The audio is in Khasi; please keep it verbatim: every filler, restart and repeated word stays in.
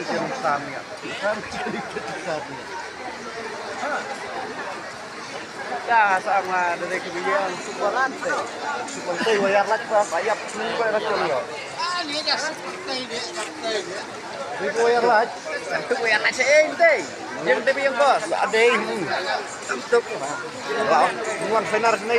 Yang samia. Kan cerita samia. Ya, sama dari kebijakan sukuan teh. Sukuan teh wayar lak ba, ba yap sukuan lak ya. Ini wayar lak. Itu wayar lak sih, ente. Yang tapi yang bos. Ada ini. Untuk. Wah, nuan senar sini.